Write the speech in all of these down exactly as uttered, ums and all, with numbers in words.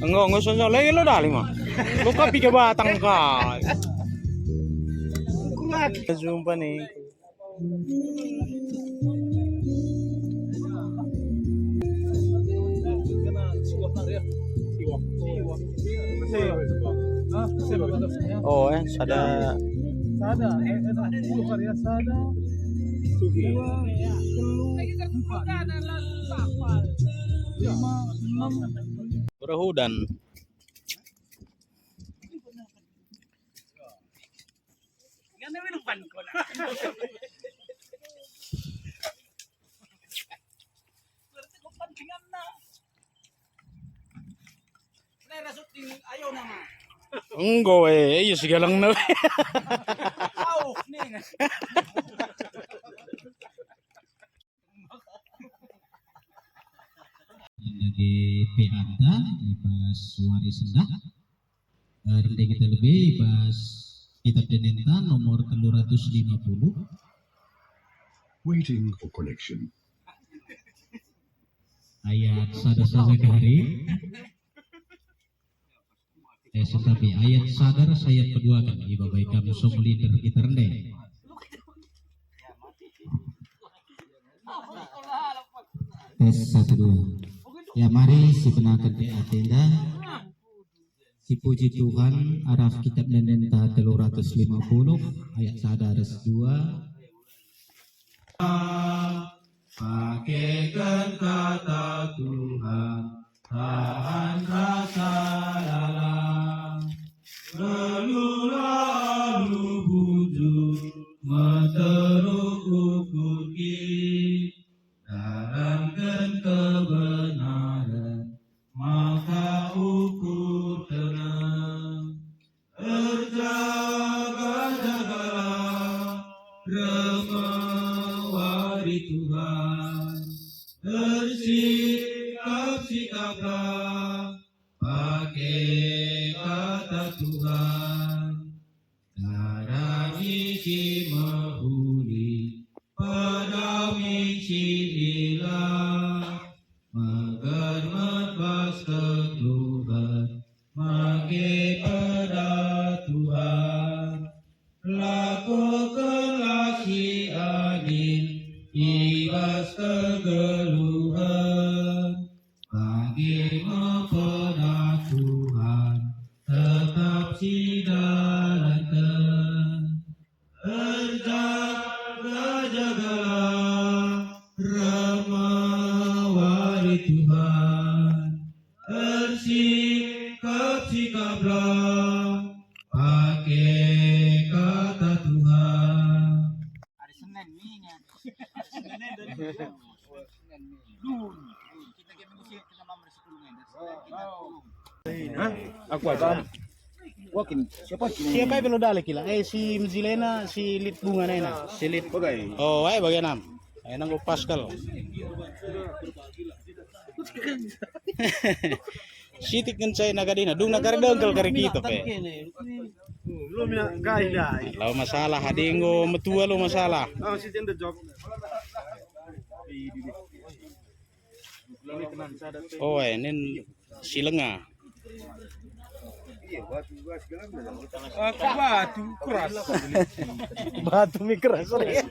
Enggo, enggo, sonjo lagi lo dali mah. Lo ka piga batang kai. Jumpa nih. Oh, eh, sada. Sada, eh, eh, dua karya sada. Dua, telu, empat. Lima, enam. Berhudan. Enggo, eh, iya, sigalengna. Dage P A-nta i bas wari sendah. Eh, rende kita lebe i bas Kitab Ende-enda nomor telu ratus lima puluh. Waiting for connection. Ayat sada saja kari. Eh, tetapi ayat sada ras ayat kedua kan, ibabai kamu song leader kita rende. Tes, satu, dua. Ya, mari sibenaken P A-nta enda. Sipuji Tuhan, arah Kitab Ende-enda telu ratus lima puluh, ayat sada ras dua. Pakeken kata Tuhan, tahan rasa lalap, nggeluh alu bujur, meteruk ukur kin, dalanken kebenaren, maka ukur tenang. Erjaga-jagalah, rema wari Tuhan. Ersikap-sikaplah, pake kata Tuhan. Darami si mehuli, pedami si ilah, meger me bas kegeluhen, make peda Tuhan. Lakokenlah si adil i bas kegeluhen, bage me peda Tuhan tetap sidalanken. Erjaga-jagalah, rema wari Tuhan. Ersikap-sikaplah, pake kata Tuhan. Hari Senin ni, ya. Hari Senin dan Minggu. Hari Senin ni. Dun. Kita ke minggu si-, kita nomor sepuluh ni. Hari Senin kita turun. Hah? Aku aja. Wakin, siapa kini? Siapa yang belum dalek kila? Eh, si Mzilena, si Lit Bunga nena. Si Lit. Bagai. Oh, eh, bagian enam. Eh, nanggo Pascal. Sitik ngenca ina gadina, dung na kari dengkel kari kita pe. Lo mina kai ndai. Lo masalah, adi enggo metua lo masalah. Oh, si tenda jok. Oh, eh, nen si lenga. Aku batu keras. Batu mi keras, ya.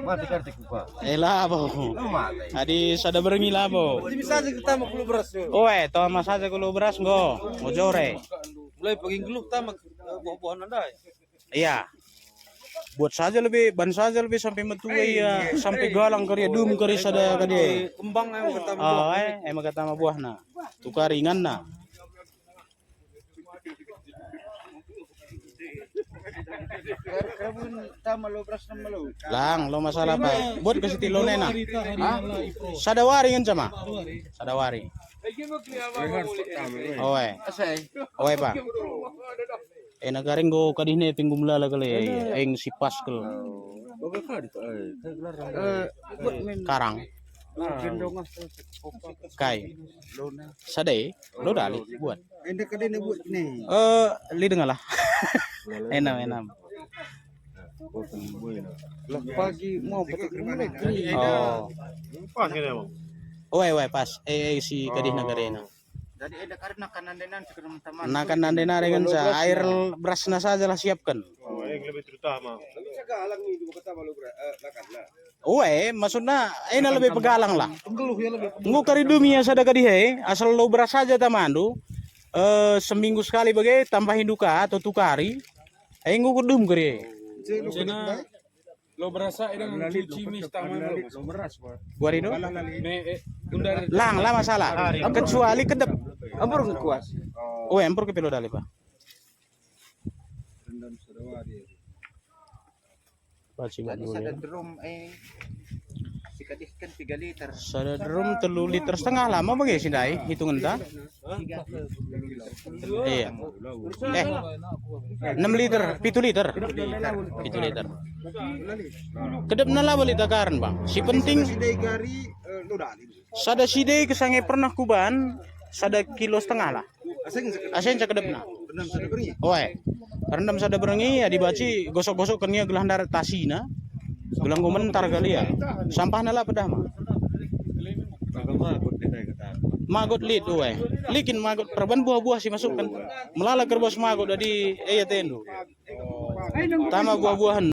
Mati kan kupa. Eh, labo. Mati. Adi sada berengi labo. Tim saja kita mau kulo beras, yo. Oe, tama saja kulo beras, nggo. Nggo jore. Mulai pagi nggeluh tama, eh, buah-buahan ndai. Iya. Buat saja lebih, ban saja lebih sampai metua ia, sampai galang kari, dum kari sada kari. Kembang emang kata buah. Ah, eh, emang kata buahna. Tukar inganna. Karbun tama lo beras nama lo. Lang, lo masalah apa? Buat ke sitik lo nena. Hah? Sada wari ngenca ma? Sada wari. Oe. Oe, Pak. Ena kari enggo kadihna pe enggo melala kal e, eng si pas kal. Karang. Kai. Sada e, lo dali buat. Enda kadena buat ne. Eh, li dengalah. Enam, enam. Lah pagi mau petik negeri. Oh. Pas kena, Bang. Wai, wai, pas. Eh, eh, si kadihna karena. Jadi enda karena kan nandenan sekarang teman. Nah, kan nandenan dengan sa air berasna sajalah siapkan. Oh, yang lebih terutama. Tapi segalang ni dua kata malu berat, eh, lakan lah. Ue, maksudna ena lebih pegalang lah. Enggo kari dumi ya sada kadihe, asal lo beras saja tamandu. Eh, seminggu sekali bage tambahin duka atau tukari. Eh, enggo kudum kari. Lo berasa ida mencuci mis taman lo. Gua rido? Me, eh, bundar. Lang, lah masalah. Kecuali kedep. Ampur ngekuas. Ue, ampur ke pelo dali, Pak. Rendam sedawari. Baci. Jadi bak dulu sada ya. Drum, eh, sikadihken tiga liter. Sada drum telu liter setengah lama bage si ndai hitungan ta? Tiga. Iya. Eh, enam liter, pitu liter. Pitu liter. Kedepna labo lit akaren, Bang. Si penting si ndai gari, eh, lo dali. Sada side kesange pernah kuban sada kilo setengah lah. Aseng sekedep. Aseng sekedepna. Rendam sada berngi. Oe. Rendam sada berngi, ya dibaci gosok-gosok kenia gelah ndarat tasina. Gelah enggo mentar kali ya. Sampahna lah pedah mah. Maka magot deh saya kata. Magot lit, oe. Likin magot perban buah-buah si masukkan. Melala kerbos magot jadi, eh, ya tendu. Tama buah-buahan.